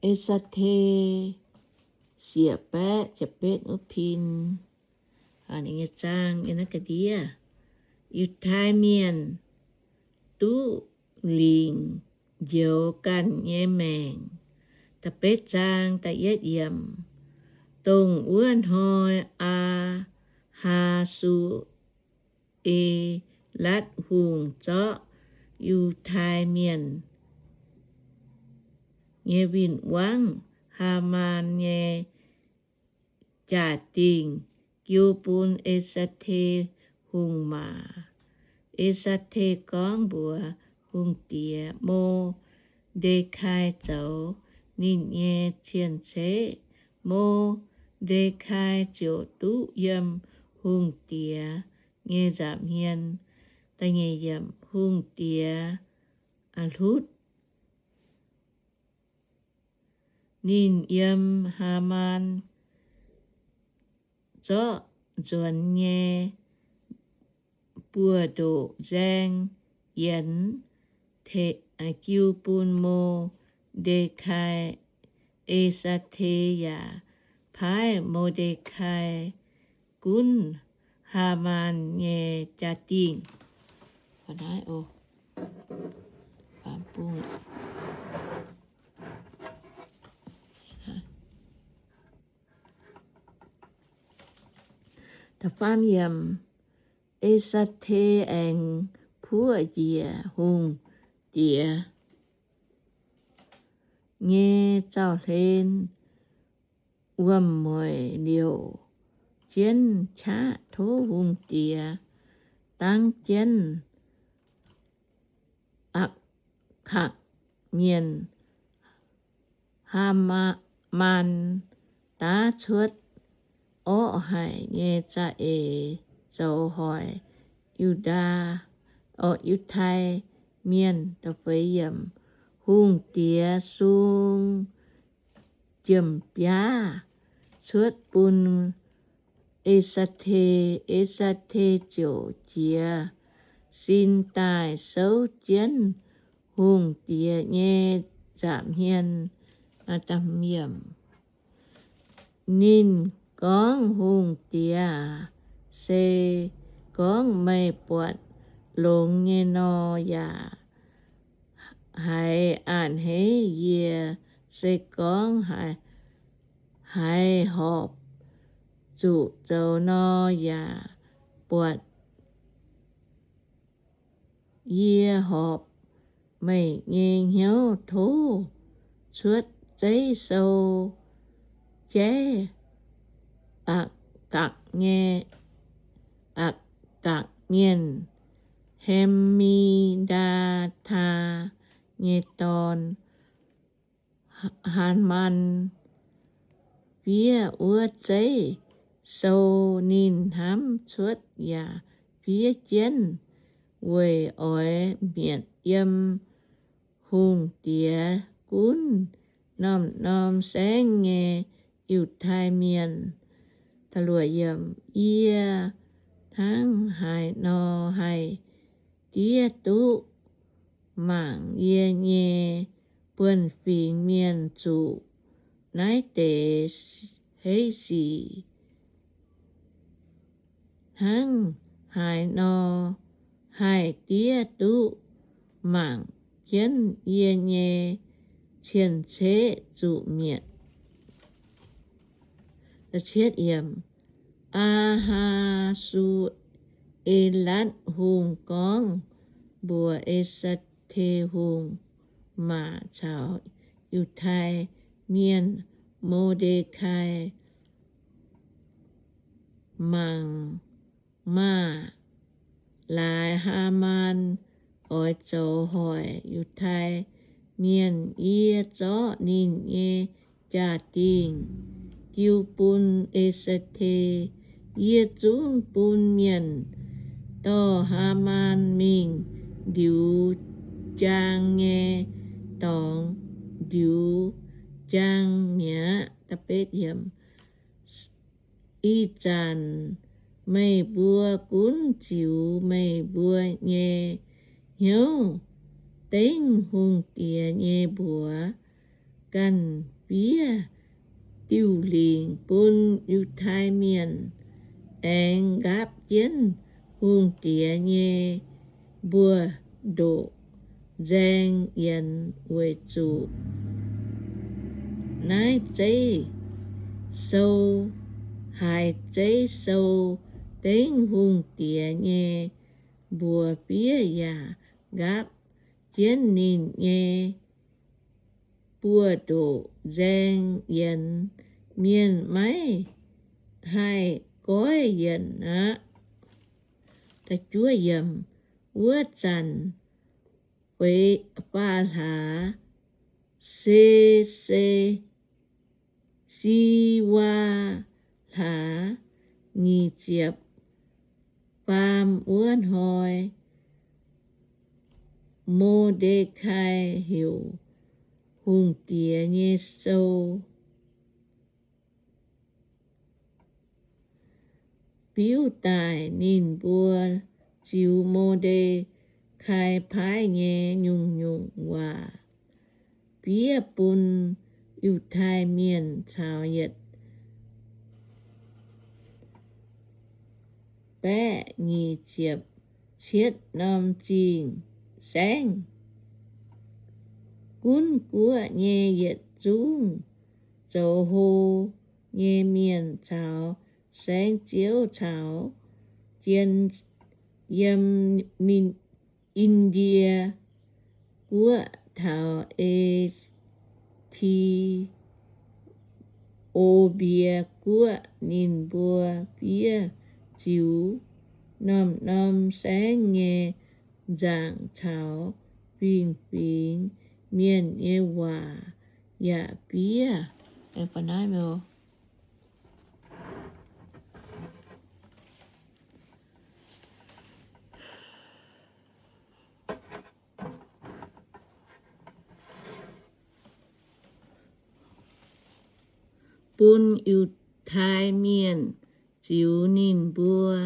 E^saa^te sieqv baeqv ziepc betv wuov pin, zaang naaiv ga'ndiev, Yiutai Mienh duqv lingc njoux ganh nyei maengc. Da'betv zaang da'yietv yiemc. Dongh wuov hnoi Aa^haa^su^e^latv Hungh zorqv Yiutai Mienh nyei win-wangv, Haamaan nyei jaa-dingh, jiu bun E^saa^te Hungh maac. E^saa^te gorngv mbuox hungh diex, Mo^nde^kai zoux ninh nyei cien-ceqv. Mo^nde^kai ziouc duqv yiem hungh diex nyei nza'hmien. Hungh diex hlutv ninh yiem Haamaan zorqv nzuonx nyei buoz-ndoqv nzaeng yienx jiu bun Mo^nde^kai. E^saa^te yaac paaiv Mo^nde^kai gunv Haamaan nyei jaa-dingh. E^saa^te aengx puoqv njiec hungh diex nyei zaux-hlen wuom-mueic liouc jienv qaqv tov hungh diex dangv jienv Akv^kakc Mienh, Haamaan, daav cuotv orqv haic nyei za'eix zoux hoic Yu^ndaa, Yiutai Mienh. Hungh diex sung jiem-biaav cuotv bun E^saa^te. E^saa^te ziouc jiez sin daaih souv jienv hungh diex nyei nza'hmien. Ninh gorngv, Hungh diex aac, se gorngv meih buatc longx nyei nor, yaac haiz a'hneiv yie. Se gorngv haiz horpc zuqc zoux nor, yaac buatc yie horpc meih nyei hnyouv tov cuotv zeiv sou jaiv Akv^kakc nyei, Akv^kakc Mienh, Hem^mi^ndaa^taa nyei dorn, Haamaan, fiev wuov zeiv sou. Ninh hnamv cuotv yaac fiev jienv weic oix mietc yiem hungh diex gunv norm-norm saengv nyei Yiutai Mienh. Yie hnangv haaix nor haih diev duqv mangc yie nyei buonv-fingx mienh zuqc naaiv deix heiv sic? Hnangv haaix nor haih diev duqv mangc jienv yie nyei cien-ceqv zuqc mietc? Aa^haa^su^e^latv Hungh gorngv mbuox E^saa^te Hungh maac caux Yiutai Mienh, Mo^nde^kai, mangc maah! Laaix Haamaan oix zoux hoic Yiutai Mienh, yie zorqv ninh nyei jaa-dingh jiu bun E^saa^te. Yie zungv bun mienh dorh Haamaan mingh ndiux jaang nyei dorngx, ndiux jaang mi'aqv. Ih zanc meih mbuo gunv ziux meih mbuo nyei hnyouv dengv hungh diex nyei mbuox. ganh fiev diuh lingc bun Yiutai Mienh, aengx nqaapv jienv hungh diex nyei mbuo ndoqc nzaeng yienx weic zuqc naaiv zeiv sou, haiz zeiv sou dengv hungh diex nyei mbuox fiev yaac nqaapv jienv ninh nyei buoz-ndoqc nzaeng yienx, mienh maiv haih goiv yienc aqv. Wuov zanc, Faa-, Faa-, Hlaax, Se, Se, Si^waa Hlaax nyic ziepc faam wuov hnoi, Mo^nde^kai heuc hungh diex nyei sou biuv daaih. Ninh mbuo ziux Mo^nde^kai paaiv nyei nyungc-nyungc waac fiev bun Yiutai Mienh caux yietc baeqv nyic ziepc cietv norm zingh saengv. Gunv guoqv nyei yietc zungv zoux hlo nyei mienh caux saengv-ziouv caux jien yiem Min, In^ndie Guoqv taux E^ti^o^mbie Guoqv. Ninh mbuo fiev ziux norm-norm saengv nyei nzaangc caux fingx-fingx mienh nyei waac yaac fiev bun Yiutai Mienh ziux ninh mbuo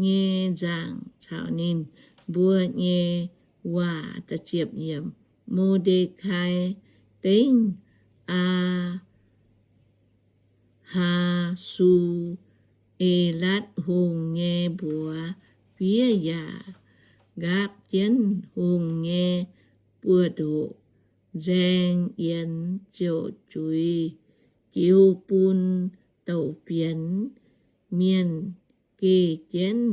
nyei nzaangc caux ninh mbuo nyei waac. Mo^nde^kai dengv Aa haa^su^e^latv Hungh nyei mbuox fiev yaac nqaapv jienv hungh nyei buoz-ndoqc nzaeng yienx ziouc zuiz jiu bun douc fienx mienh geh jienv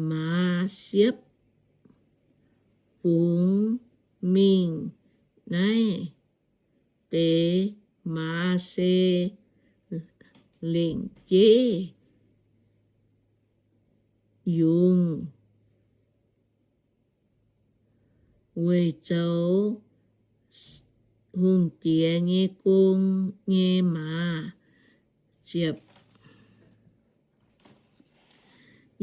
maaz siepv fungx mingh naaiv deix maaz se lengc jeiv yungz weic zoux hungh diex nyei gong nyei maaz.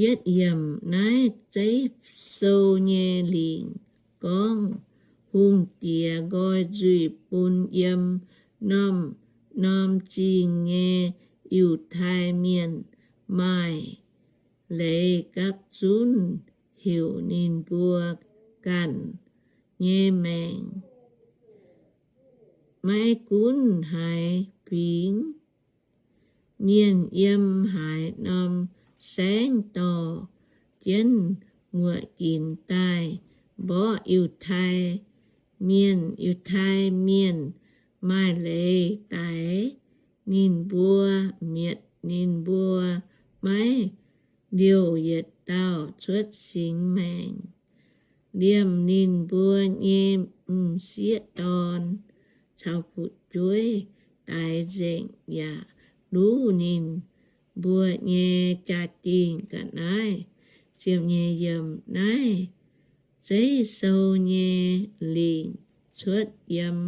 Yietv yiemc naaiv zeiv sou nyei lingc gorngv hungh diex nqoi nzuih bun yiem norm-norm zingh nyei Yiutai Mienh maaih leiz gapv zunv heuc ninh mbuo ganh nyei maengc. Maiv gunv haaix fingx mienh yiem haaix norm saengv dorh jienv muoc ginc daaih mborqv Yiutai Mienh. Yiutai Mienh maaih leiz daix ninh mbuo, mietc ninh mbuo, maiv liouh yietc dauh cuotv singx maengc, liemh ninh mbuo nyei m'sieqv dorn caux fu'jueiv daix nzengc yaac luv ninh mbuo nyei jaa-dingh ga'naaiv. Ziepc nyeic yiemc naaiv zeiv sou nyei lingc cuotv yiem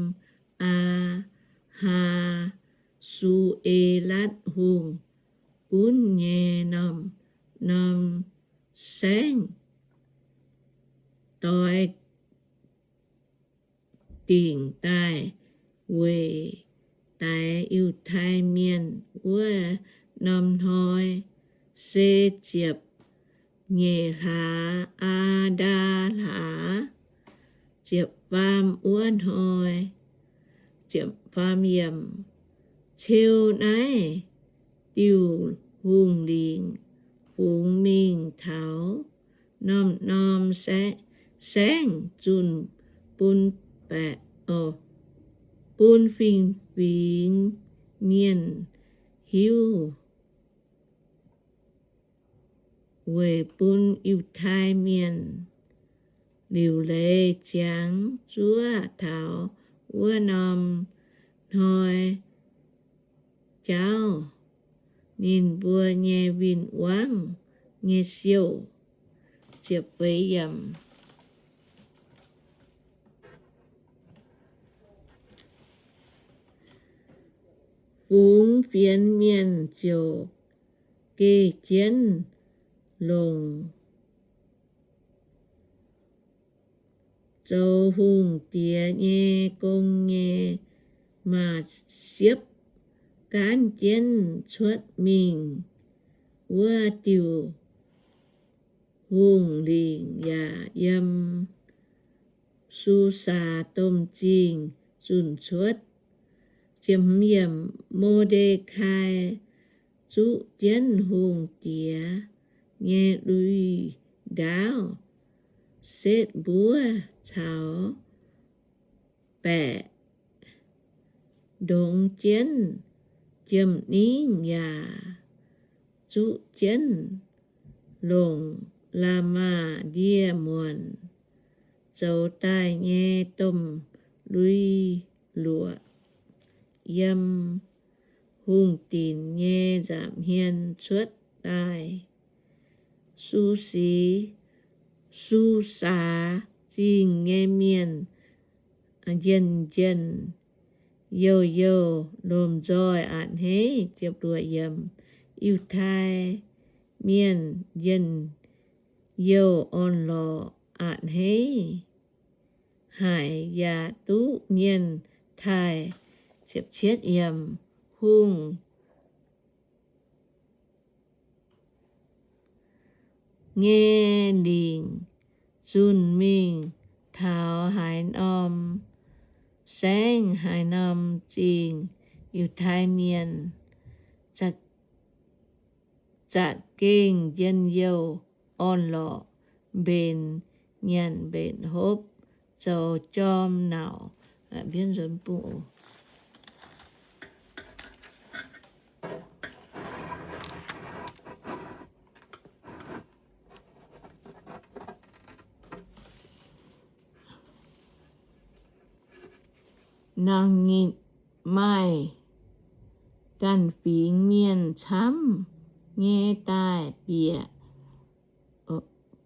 Aa^haa^su^e^latv Hungh gunv nyei norm-norm saengv doix dingc daaih weic daix Yiutai Mienh. Wuov norm hnoi se ziepc nyeic hlaax, Aa^ndaa hlaax, ziepc faam wuov hnoi. Faam yiemc, ceu naaiv diuh hungh lingc fungx mingh taux norm-norm saengv, zunh bun baeqc, bun fingx-fingx mienh hiuv, weic bun Yiutai Mienh liuc leiz ziangx zuov taux wuov norm hnoi jauv ninh mbuo nyei win-wangv nyei siouc. Fungx fienx mienh ziouc geh jienv longc zoux hungh diex nyei gong nyei maaz-siepv gaanv jienv cuotv mingh wuov diuh hungh lingc yaac yiem Susaa Domh Zingh zunh cuotv. Mo^nde^kai zuqv jienv hungh diex nyei lui-ndaauv setv mbuov caux baeqc, ndongx jienv jiem-ningv yaac zuqv jienv longc la'maah ndie-muonc zoux daaih nyei domh lui-luoqc yiem hungh dinc nyei nza'hmien cuotv daaih. Su- Susaa Zingh nyei mienh njien-njien, youh-youh lomh nzoih a'hneiv. Yiutai Mienh njien-youh orn-lorqc a'hneiv, haic yaac duqv mienh taaih. Hungh nyei lingc zunh mingh taux haaix norm saengv haaix norm zingh, Yiutai Mienh za'gengh njien-youh orn-lorqc, mbenc nyanc mbenc hopv, zoux jorm nauc. Nangh nyitc maaih ganh fingx mienh camv nyei daaih bieqc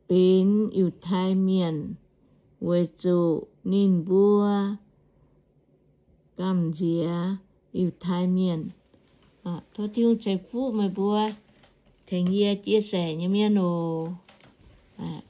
benx Yiutai Mienh, weic zuqc ninh mbuo gamh nziex Yiutai Mienh. Tov Tin-Hungh ceix fuqv meih mbuo tengx yie chia sẻ nyei mienh oc.